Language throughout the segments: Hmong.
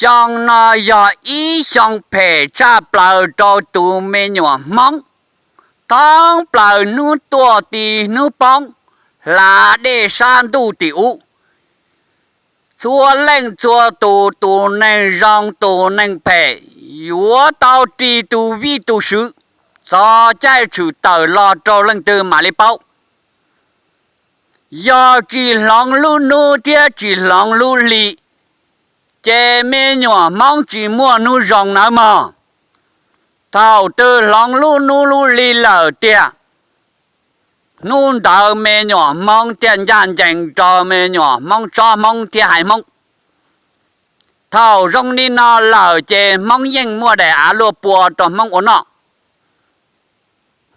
Xyoo no yog ib xyoo phem tshaj plaws rau tus me nyuam Hmoob. Thoob plaws hnub tuaj ti hnub poob, hla dej sab ntuj tim ub. Txhua leej txhua tus, tus neeg zoo tus neeg phem, yuav tau ris tus vij tus sw, txog caij tshwm tawm los rau leej twg mam li paub. Yog tsis hloov lub hnub thiab tsis hloov lub hli, ces me nyuam Hmoob tsis muaj hnub zoo nawb mog. Thaum twg hloov lub hnub lub hli lawm tiag, hnub ntawd me nyuam Hmoob thiaj ncaj ncees rau me nyuam Hmoob tsob Hmoob thiab haiv Hmoob. Thaum zoo li no lawm ces Hmoob yeej muaj daim av luaj pua rau Hmoob ua noj.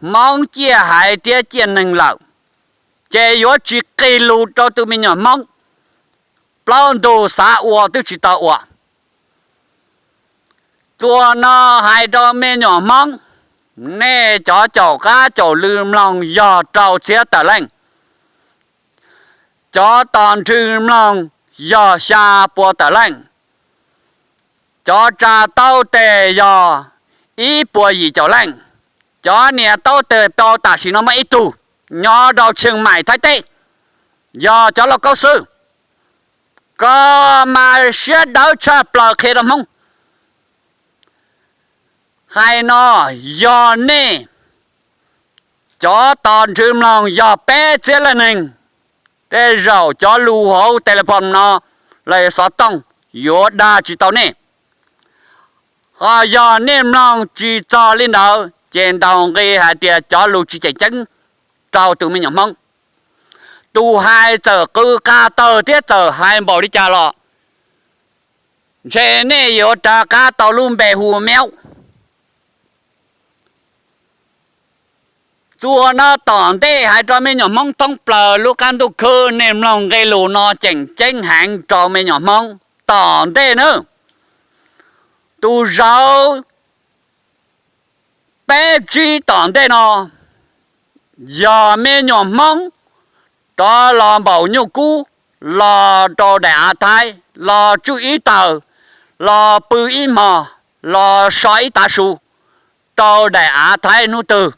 Hmoob ciaj haiv thiab ciaj neeg lawm, ces yuav tsis qig lus rau tus me nyuam Hmoob. Plaub ntug xav ua twb tsis tau ua. Txuas no hais rau me nyuam Hmoob, nej cov caum qab caum lw mloog yog rau txhiab tawm leej, cov tos nrhw mloog yog xya pua tawm leej, cov tsa taub teg yog ib puas yim caum leej, cov nias taub teg pau tam sim no muaj ib tug nyob rau Tsheej Maim Thaib teb, yog cov lauj kaub xwb. Koj mas siab dawb tshaj plaws qhia rau Hmoob. Hais no, yog nej cov tos nrhw mloog yog peb txhiab leej neeg, tej zaum cov lus hauv telephone no los xov tooj yuav dag tsis tau nej. Ho yog nej mloog tsis txog li ntawd ces ntaus nqi hais tias cov lus tsis tseem ceeb rau tus me nyuam Hmoob. Tus hais txawm qw qas tawg thiab txawm hais npaum li cas los ntshe nej yuav rov qab tau lub npe hu Meob. Txuas no tom ntej hais rau me nyuam Hmoob thoob plaws lub qab ntuj khwb, nej mloog nqe lus no tseem ceeb heev rau me nyuam Hmoob tom ntej nawb. Tus zauv peb tsib tom ntej no, yog me nyuam Hmoob rov los npaum nyuj kub, los rau daim av Thaib, los tsuj ib taws, los pw ib hmo, los so ib tav su rau daim av Thaib hnub twg,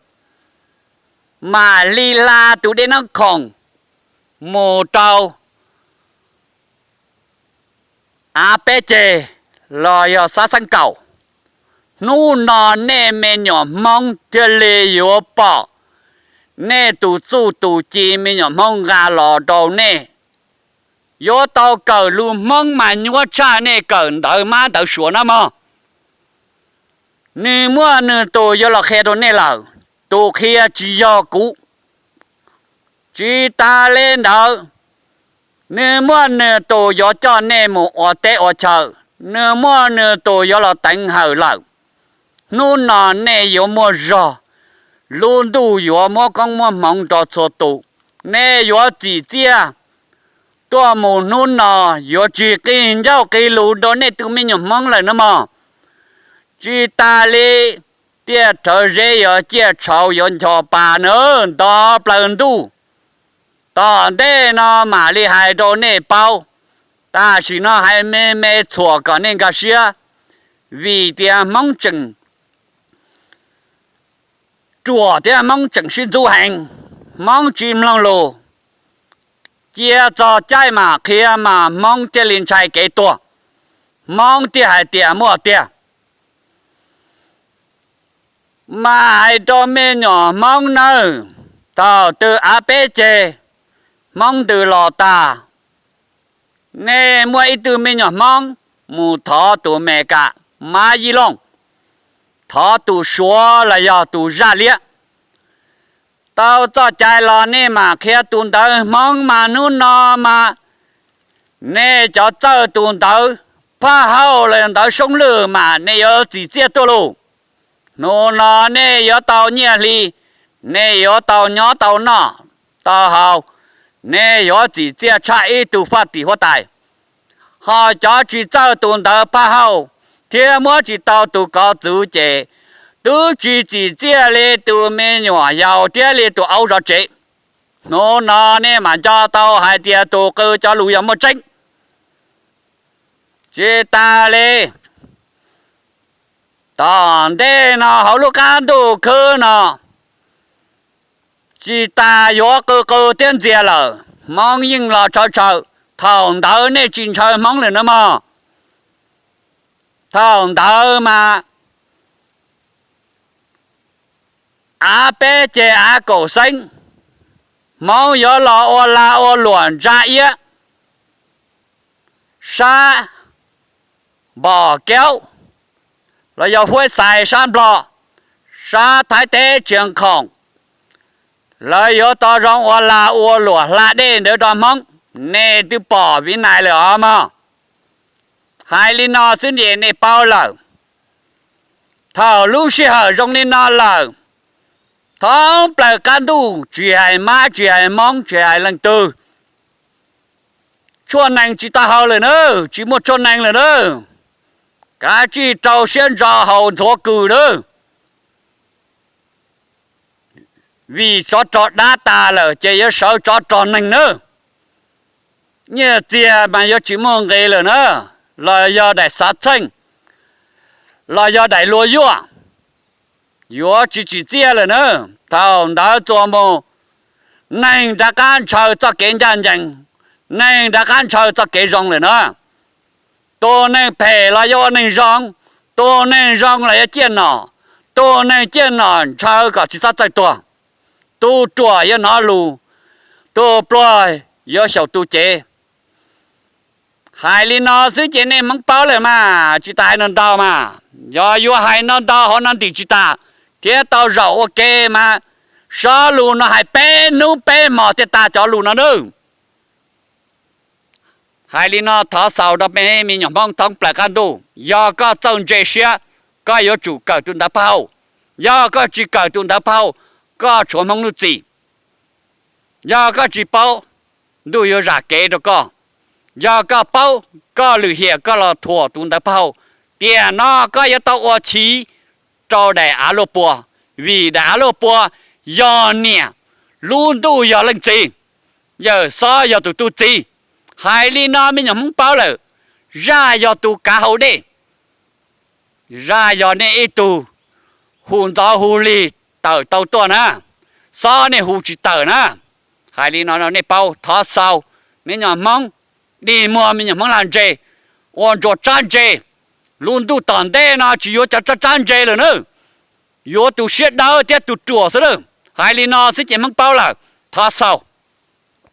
mam li hla tus dej Nab Khoom mus rau av peb ceg los yog xab xeeb kaum. Hnub no nej me nyuam Hmoob thiaj li yuav pom nej tus txuj tus ci me nyuam Hmoob nqa los rau nej. Yuav tau kawm lus Hmoob mas nyuaj tshaj nej kawm ntawv mab ntawv suav na mog. Nws muaj nws tus yuav los qhia rau nej lawm, tus qhia tsis yog kuv. Tsis tas li ntawd, nws muaj nws tus yuav coj nej mus ua teb ua chaw, nws muaj nws tus yuav los teev hawm lawm. Hnub no nej yuav muaj zog, lub ntuj yuav muab koob muab hmoov rau txhua tus. Nej yuav txim txiaj, tuaj mus hnub no yuav tsis qig ncauj qig lus rau nej tus me nyuam Hmoob lawm na mog. Tsis tas li, tiaj rhawv zeb yuav ciaj tshauv yuav ncho pa na, nto plaws ntuj. Tom ntej no mam li hais rau nej paub, tam sim no hais me me txhuam kom nej nkag siab, vim tias Hmoob tseem ruam thiab Hmoob tseem sib ntxub heev, Hmoob tsis mloog lus. Cia txog caij mam qhia mas Hmoob thiaj li ntshai kev tuag, Hmoob thiaj hais tias muaj tiag. Mas hais rau me nyuam Hmoob nawb, thaum twg av peb ceg, Hmoob ntws los tag, nej muaj ib tug me nyuam Hmoob mus thov tus Mes Kas, Mab Yij Looj, thov tus Suav los yog tus Zaj Liab, tau txoj cai los nej mam qhia tus ntawd. Hmoob mas hnub no mas nej cov txawj tus ntawd phaj hauj los ntawd soob lwj mas nej yuav txim txiaj tuaj lauj. Hnub no nej yuav tau nyiaj hli, nej yuav tau nyob tau noj tau haus, nej yuav txim txiaj tshaj ib tug faj tim huab tais. Ho cov tsis txawj tus ntawd phaj hauj thiab muab tsis tau tus kov txwv ces twb tsis txim txiaj li tus me nyuam yaus thiab li tus aub zov tsev. Hnub no nej mam nco tau hais tias tus qw cov lus yog muaj tseeb. Tsis tas li, tom ntej no hauv lub qab ntuj khwb no, tsis tas yuav qw qw thiab ntxias lawm, Hmoob yeej los tshawv tshawv. Thaum ntawd nej tsis ntshaw Hmoob lawm na mog. Thaum ntawd mas av peb ces av kaum xeeb, Hmoob yuav los ua lag ua luam ntsa iab sab Npom Keub, los yog Huab Xais sab Nplog, sab Thaib teb Tsiav Khoom, lawv yuav tau zoo ua lag ua luam hla dej ntawd rau Hmoob. Nej twb pom viv nais lawm os mog. Hais li no xwb ces nej paub lawm. Thaum lub sij hawm zoo li no lawm, thoob plaws qab ntuj tsis hais mab tsis hais hmoob tsis hais leej twg, tshuaj nees tsis tau haus lawm na, tsis muaj tshuaj nees lawm na. Kav tsij rau siab ntso haus ntxhuav kws na. Vim tsov rog dab tas lawm ces yuav sawv tsov rog neeg na. Nyiaj txiag mas yuav tsis muaj nqis lawm na, los yog daim xav txheej, los yog daim luag yuaj, yuav tsis tsim txiaj lawm na. Thaum ntawd txuas mus, neeg rov qab ntshaw txoj kev ncaj ncees, neeg rov qab ntshaw txoj kev zoo lawm na. Tus neeg phem los yuav ua neeg zoo, tus neeg zoo los yuav ciaj nom, tus neeg ciaj nom ntshaw kom tsis txhob txawj tuag, tus ruam yuav hnov lus, tus pluag yuav xyaum tus cev. Hais li no xwb ces nej Hmoob paub lawm mas, tsis tas hais no ntau mas. Yog yuav hais no ntau hauv no ntim tsis tas thiab tau zaum ua ke mas, sob lus no hais peb hnub peb hmos thiaj tas cov lus no nawb. Hais li no thov xaus rau peb me nyuam Hmoob thoob plaws qab ntuj, yog koj txawj ntse siab, koj yuav tsum kawm tus ntawv phaj hauj. Yog koj tsis kawm tus ntawv phaj hauj, koj tshuav Hmoob nuj txim. Yog koj tsis paub, ntuj yuav zam kev rau koj. Yog koj paub, koj lwm hiam koj los thuam tus ntawv phaj hauj, tiam no koj yuav tau ua chiv rau daim av luaj pua, vim daim av luaj pua yog niam, lub ntuj yog leej txiv, yawm xob yog tus tub txib. Hais li no me nyuam Hmoob paub lawm, zaj yog tus kav hau dej, zaj yog nej ib tug hu ntxov hu lig tawm tau tuaj na, xob nej hu tsis tawm na. Hais li no nej paub, thov xaus me nyuam Hmoob, dig muag me nyuam Hmoob lag ntse, ua ntsuas tsab ntse. Lub ntuj tom ntej no tsis yuav cov tsab tsab ntse lawm na, yuav tus siab dawb thiab tus ruam xwb lawm. Hais li no xwb ces Hmoob paub lawm, thov xaus.